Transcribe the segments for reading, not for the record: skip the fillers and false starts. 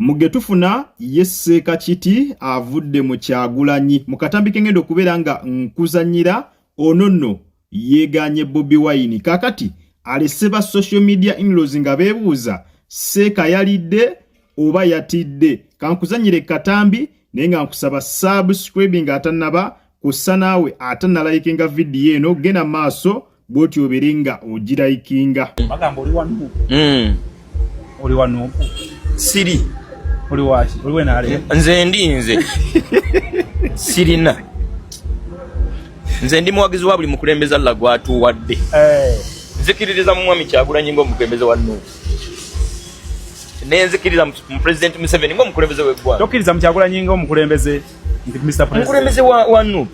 Mu ge tufuna ye Sseeka Kiti avudde mu Kyagulanyi. Mu katambi ke ngenda okubeera nga nkuzannyira, ono nno yeegaanye Bobi Wine. Kaakati alese ba social media inlaws nga beebuuza Sseeka yalidde oba yatidde. Kankuzannyire katambi naye nga nkusaba subscribing atannaba kussa naawe atannalayikinga vidiyo eno, genda maaso bw'oti obeere nga ogirayikinga. Bagamba oli wa NUP. Oli wa NUP? Siri. Oli waki? Oli wenaale? Nze ndi nze sirina, nze ndi muwagizi wa buli mukulembeze Allah gwatuwadde. Nzikiririza mu Mwami Kyagulanyi ng'omukulembeze wa NUP, nenzikiriza mu President Museveni ng'omukulembeze w'eggwanga. Tokkiriza mu Kyagulanyi ng'omukulembeze nti Mr President? Omukulembeze wa NUP.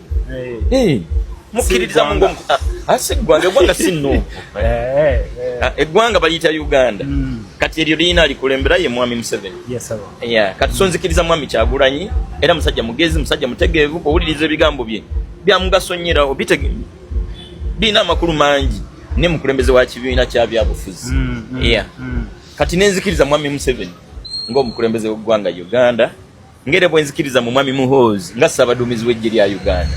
Mukkiririza mu si ggwanga, eggwanga si NUP. Eggwanga baliyita Uganda. Kati eryo lirina alikulembera, ye Mwami Museveni. Yes, sir. Yeah, kati so nzikiriza Mwami Kyagulanyi, era musajja mugezi, musajja mutegeevu. Owuliriza ebigambo bye bya mugaso nnyo era birina amakulu mangi, ne mukulembeze wa kibiina kya byabufuzi. Yeah. Kati nenzikiriza Mwami Museveni ng'omukulembeze w'eggwanga Uganda, ngere bwe nzikiriza mu Mwami Muhoozi nga ssaabaduumizi w'eggye lya Uganda,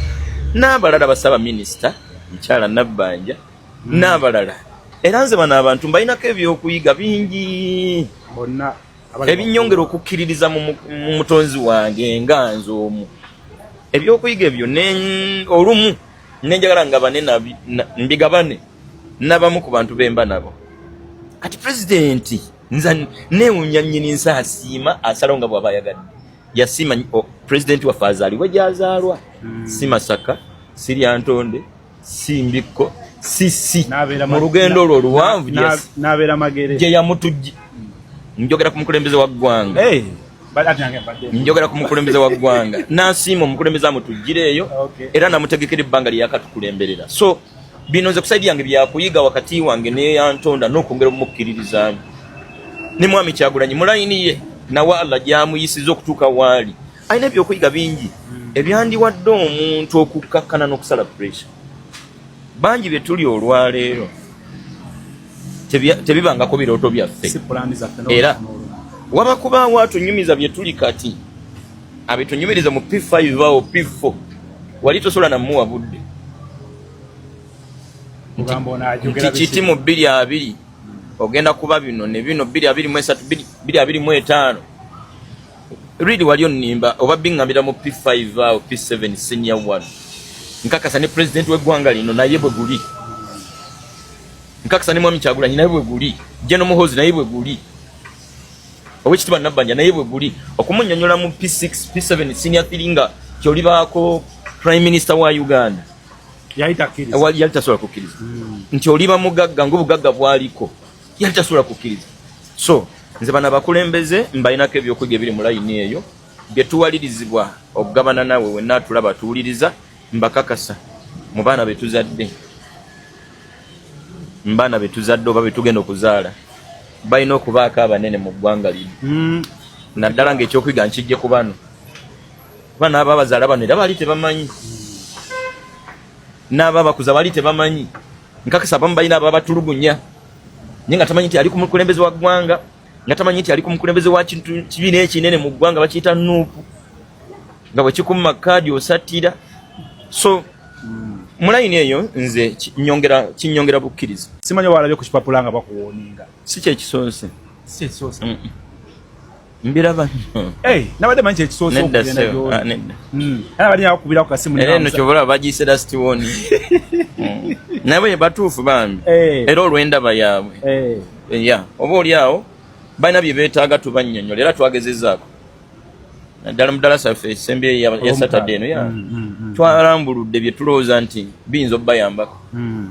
n'abalala basaba minisita mukyala Nabbanja n'abalala. Era nze bano abantu mbalinako ebyokuyiga bingi bonna abali ebinyongera okukkiririza mu mutonzi wange nga nze omu. Ebyokuyiga ebyo olumu nenjagala ngabane mbigabane nabamu ku bantu bemba nabo. Kati pulezidenti nza neewunya nnyini nsi asiima asalawo nga bw'aba ayagadde. Yasiima pulezidenti waffe azaalibwe gy'azaalwa, si Masaka, si Lyantonde, si Mbikko, si si N'abeera mu lugendo olwo oluwanvu n'abeera Magere. Gye yamutujje. Njogera ku mukulembeze wa ggwanga. Eh, ate nange mbadde Njogera ku mukulembeze wa ggwanga, n'asiima omukulembeze amutuggireeyo era namutegekera ebbanga lyeyakatukulemberera. So bino nze ku side yange byakuyiga wakati wange neyantonda n'okwongera omumukkiririzaamu. Ne Mwami Kyagulanyi mu layini ye nawe Allah gyamuyisiza okutuuka waali, alina ebyokuyiga bingi ebyandiwadde omuntu okukkakkana n'okusala pressure. Bangi bye tuli olwaleero tebibangako birooto byaffe. Si pulaani zaffe. Era waba kubaawo atunyumiza bye tuli kati, abitunyumiriza mu P5 awo P4, wali tosobola namuwa budde Kugamba ono ajogera nti kiti biki? Mu 2020 ogenda kuba bino ne bino, 2023, 2025, really wali onnimba oba biŋŋambira mu P5 awo, P7, senior 1. Nkakasa ne pulezidenti w'eggwanga lino naye bwe guli, nkakasa ne Mwami Kyagulanyi naye bwe guli, General Muhoozi naye bwe guli, Owekitiibwa Nabbanja naye bwe guli. Okumunyonyola mu P6, P7, senior 3 nga kyolibaako prime minister wa Uganda, Yali takkiriza. Yali tasobola kukkiriza nti oliba mugagga ngaobugagga bwaliko, yali tasobola kukkiriza. So nze bano abakulembeze mbalinako ebyokuyiga ebiri mu layini eyo bye tuwalirizibwa okugabana naawe wenna tulaba tuwuliriza. Mbakakasa mu baana betuzadde, mu baana betuzadde oba betugenda okuzaala, balina okubaako abanene mu ggwanga lino, naddala ngaekyokuyiga nkijje ku bano, kuba n'aba abazaala bano era baali tebamanyi, n'aba abakuza baali tebamanyi. Nkakasa abamu balina ababatulugunya naye nga tamanyi nti ali ku mukulembeze wa ggwanga, nga tamanyi nti ali ku mukulembeze wa kintu kibiina ekinene mu ggwanga bakiyita NUP, nga bwe kikumma kaadi osattira. So mu layini eyo nze kinyongera bukkiriza. Simanyi walabye ku kipapula nga bakuwooninga? Si kyekisoose. Si kyekisoose? Mbiraba nnyo. Hey, nabadde manyi kyekisoose Nedda. okugenda Sebo. gy'oli. Ah, nedda. Era nabadde nakukubirako kasimu. Era eno kyobola bagiyise last warning. Naye batuufu bambi. Era olw'endaba yaabwe, ya oba oli awo balina bye beetaaga tubannyonnyola, era twagezezaako naddala mu ddalasa ffe esembye ya Saturday eno ya twalambuludde bye tulowooza nti biyinza okubayambako.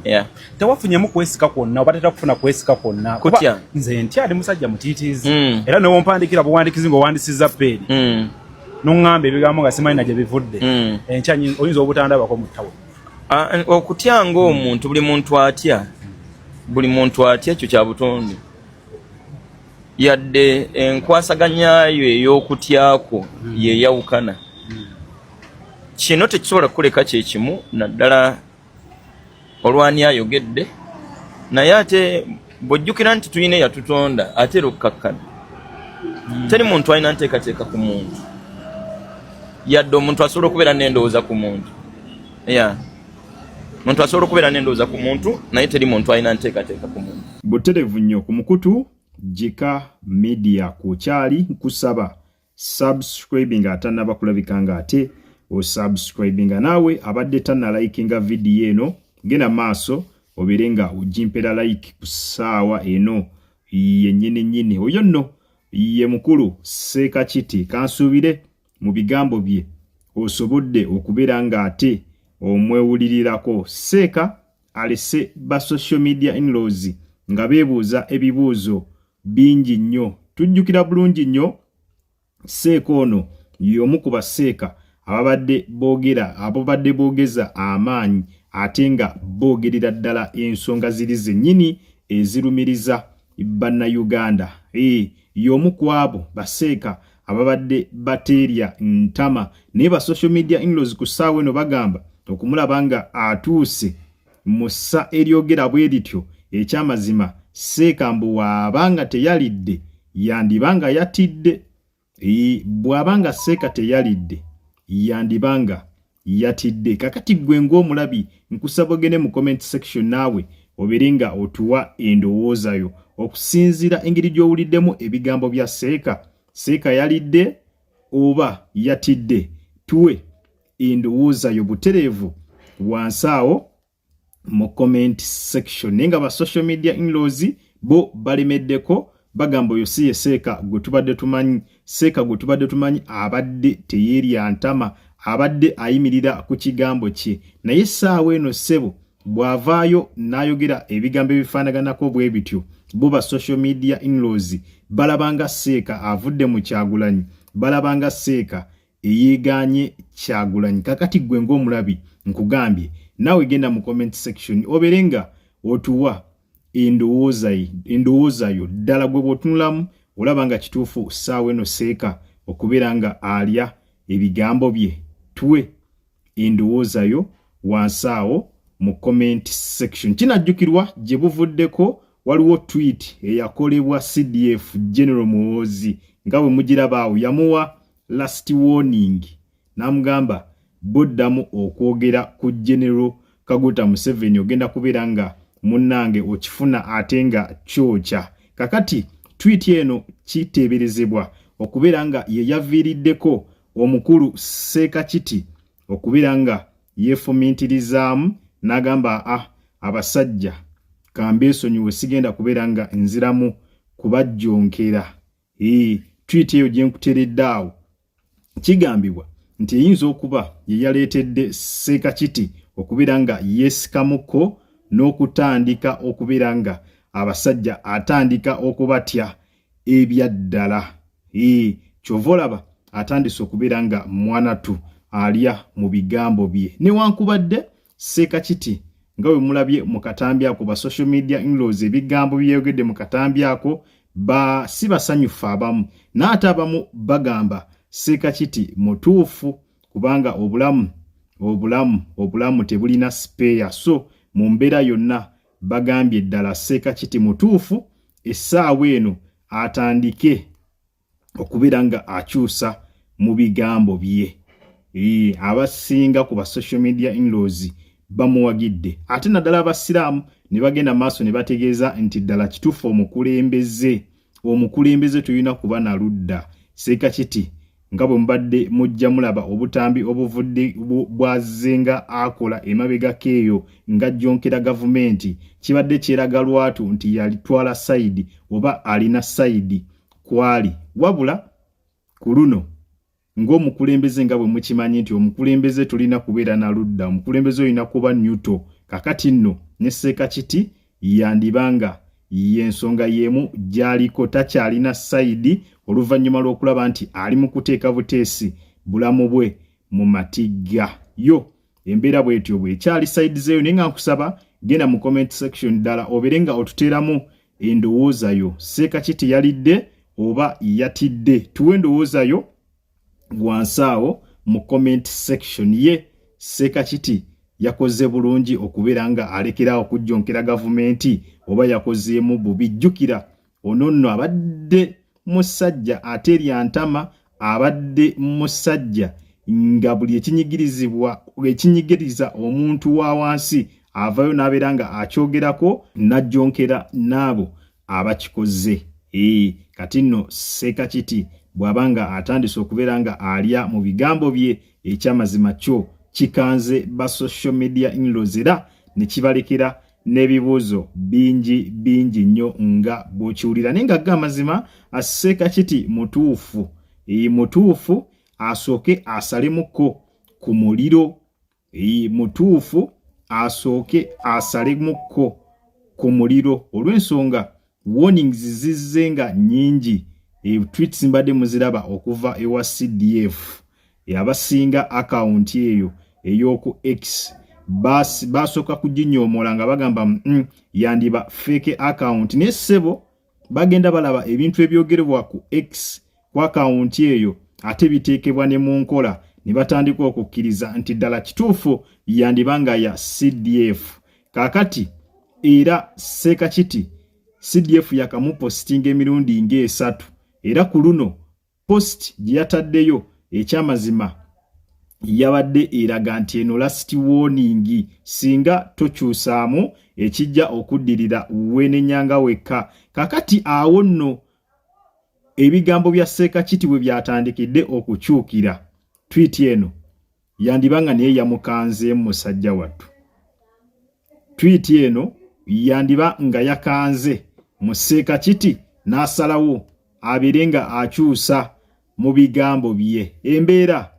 Yeah. Tewafunyemu kwesika kwonna oba tetera kufuna kwesika kwonna? Kutya? Kuba nze ntya, ali musajja mutiitiizi, era newompandiikira buwandiikizi ng'owandisiza peeri noŋŋamba ebigambo nga simanyi na gye bivudde, enkya oyinza obutandabako mu ttawo. Ah, okutya ng'omuntu, buli muntu atya, buli muntu atya, ekyo kya butonde. Yadde enkwasaganyayo ey'okutyakwo yeyawukana, kino tekisobola kukuleka kyekimu, naddala olwani ayogedde. Naye ate bw'ojjukira nti tulina eyatutonda, ate era okukkakkana. Teri muntu alina nteekateeka ku muntu, yadde omuntu asobola okubeera n'endowooza ku muntu. Ya, muntu asobola okubeera n'endowooza ku muntu, naye teri muntu alina nteekateeka ku muntu. Buterevu nnyo ku mukutu Gika Media kukyali, nkusaba subscribing atannaba kulabika nga ate osubscribinga. Naawe abadde tannalikinga vidiyo eno, genda maaso obeere nga ogimpera like ku ssaawa eno yennyini nnyini. Oyo nno ye mukulu Seeka Kiti. Kansuubire mu bigambo bye osobodde okubeera ng'ate omwewulirirako. Seeka alese ba social media inlaws nga beebuuza ebibuuzo bingi nnyo. Tujjukira bulungi nnyo, Seeka ono y'omu ku baseeka ababadde boogera, ababadde boogeza amaanyi ate nga boogerera ddala ensonga ziri zennyini ezirumiriza Bannayuganda. Y'omu ku abo baseeka ababadde bateerya ntama, naye ba social media inlaws ku ssaawa eno bagamba okumulaba nga atuuse mu ssa eryogera bwe lityo, ekyamazima Seeka mbu waaba nga teyalidde yandiba nga yatidde. Bw'aba nga Seeka teyalidde yandiba nga yatidde. Kakati ggwe ng'omulabi, nkusaba ogende mu comment section naawe obeere nga otuwa endowooza yo okusinziira engeri gy'owuliddemu ebigambo bya Seeka. Seeka yalidde oba yatidde? Tuwe endowooza yo butereevu wansi awo mu comment section. Naye nga ba social media inlaws bo balemeddeko, bagamba oyo si ye Seeka gwe tubadde tumanyi. Seeka gwe tubadde tumanyi abadde teyeerya ntama, abadde ayimirira ku kigambo kye, naye essaawa eno ssebo bw'avaayo n'ayogera ebigambo ebifaanaganako bwe bityo, bo ba social media inlaws balabanga Seeka avudde mu Kyagulanyi, balabanga Seeka eyeegaanye Kyagulanyi. Kakati ggwe ng'omulabi, nkugambye naawe genda mu comment section obeere nga otuwa endowooza yo. Ddala gwe bw'otunulamu olaba nga kituufu ssaawa eno Seeka okubeera nga alya ebigambo bye? Tuwe endowooza yo wansi awo mu comment section. Kinajjukirwa gye buvuddeko waliwo tweet eyakolebwa CDF General Muhoozi nga bwe mugiraba awo. Yamuwa last warning n'amugamba, boddamu okwogera ku General Kaguta Museveni ogenda kubeera nga munnange okifuna ate nga kyokya. Kakati tweet eno kiteeberezebwa okubeera nga ye yaviiriddeko omukulu Seeka Kiti okubeera nga yeefumintirizaamu n'agamba, "Ah, abasajja kambeesonyiwe, sigenda kubeera nga nziramu kubajjonkera." Tweet eyo gye nkuteredde awo kigambibwa nti eyinza okuba ye yaleetedde Seeka Kiti okubeera nga yeesikamuko n'okutandika okubeera nga abasajja atandika okubatya ebyaddala. Kyova olaba atandise okubeera nga mwanatu alya mu bigambo bye, newankubadde Seeka Kiti nga bwe mulabye mu katambi ako, ba social media inlaws ebigambo byeyogedde mu katambi ako ba si basanyufu abamu, n'ate abamu bagamba Seeka Kiti mutuufu kubanga obulamu tebulina spare. So mu mbeera yonna bagambye ddala Seeka Kiti mutuufu, essaawa eno atandike okubeera nga akyusa mu bigambo bye. Abasinga ku ba social media inlaws bamuwagidde, ate naddala abasiraamu ne bagenda maaso ne bategeeza nti ddala kituufu, omukulembeze tulina kuba na ludda. Seeka Kiti nga bwe mubadde mujja mulaba obutambi obuvudde bwazzenga akola emabegako eyo nga jjonkera gavumenti, kibadde kyeraga lwatu nti yalitwala side oba alina side kwali. Wabula ku luno ng'omukulembeze, nga bwe mukimanyi nti omukulembeze tulina kubeera na ludda, omukulembeze olina kuba neutral. Kakati nno ne Seeka Kiti yandibanga y'ensonga y'emu gy'aliko, takyalina side oluvannyuma lw'okulaba nti ali mu kuteeka buteesi bulamu bwe mu matigga. Yo embeera bwetyo bwekyali side zeeyo, naye nga nkusaba genda mu comment section ddala obeere nga otuteeramu endowooza yo. Seeka Kiti yalidde oba yatidde? Tuwe endowooza yo wansi awo mu comment section. Ye Seeka Kiti yakoze bulungi okubeera nga alekerawo okujjonkera gavumenti oba yakozeemu bubi? Jjukira ono nno abadde musajja aterya ntama, abadde musajja nga buli ekinyigirizibwa ekinyigiriza omuntu wa wansi avayo n'abeera nga akyogerako n'ajjonkera n'abo abakikoze. Ee, kati nno Sseekakiti bw'aba nga atandise okubeera nga alya mu bigambo bye, ekyamazima kyo kikanze ba social media inlaws era ne kibalekera n'ebibuuzo bingi bingi nnyo nga bw'okiwulira. Naye nga ga amazima, Sseekakiti mutuufu, ee, mutuufu asooke asalemukko ku muliro. Ee, mutuufu asooke asalemukko ku muliro olw'ensonga warnings zizze nga nnyingi. Tweets mbadde muziraba okuva ewa CDF. Abasinga akawunti eyo ey'oku X basooka kuginyoomola nga bagamba yandiba fake account, naye ssebo bagenda balaba ebintu ebyogerebwa ku X ku akawunti eyo ate biteekebwa ne mu nkola, ne batandika okukkiriza nti ddala kituufu yandiba nga ya CDF. Kaakati era Sseekakiti CDF yakamupositinga emirundi ng'esatu, era ku luno post gye yataddeyo ekyamazima yabadde eraga nti eno last warning, singa tokyusaamu ekijja okuddirira weenenyanga wekka. Kakati awo nno ebigambo bya Sseekakiti bwe byatandikidde okukyukira, tweet eno yandiba nga naye yamukanzeemu musajja wattu. Tweet eno yandiba nga yakanze mu Sseekakiti n'asalawo abeere nga akyusa mu bigambo bye. Embeera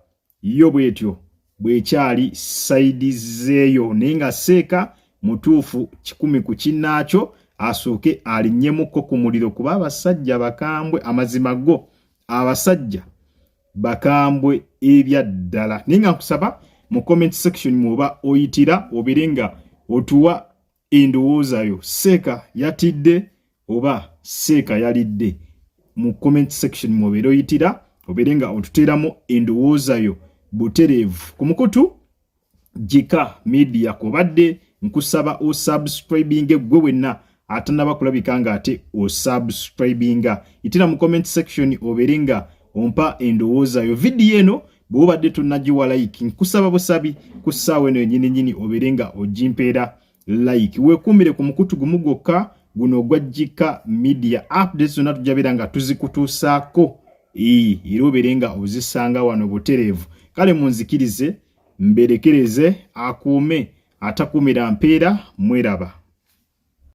yo bwetyo bw'ekyali side zeeyo, naye nga Seeka mutuufu 100 ku kinnaakyo, asooke alinnyemuko ku muliro kuba abasajja bakambwe. Amazima go abasajja bakambwe ebyaddala. Naye nga nkusaba mu comment section mwoba oyitira obeere nga otuwa endowooza yo, Seeka yatidde oba Seeka yalidde? Mu comment section mwobeere oyitira obeere nga otuteeramu endowooza yo butereevu ku mukutu Gika Media. Kobadde nkusaba osubscribinge gwe wenna atanaba kulabika nga ate osubscribinga. Yitira mu comment section obeere nga ompa endowooza yo. Vidiyo eno bw'obadde tonnagiwa like, nkusaba busabi ku ssaawa eno yennyini nyini obeere nga ogimpeera like. Weekuumire ku mukutu gumu gwokka guno ogwa Gika Media. Updates zonna tujja beera nga tuzikutuusaako era obeere nga ozisanga wano butereevu. Kale munzikirize mberekereze, akuume atakuumira mpeera. Mweraba.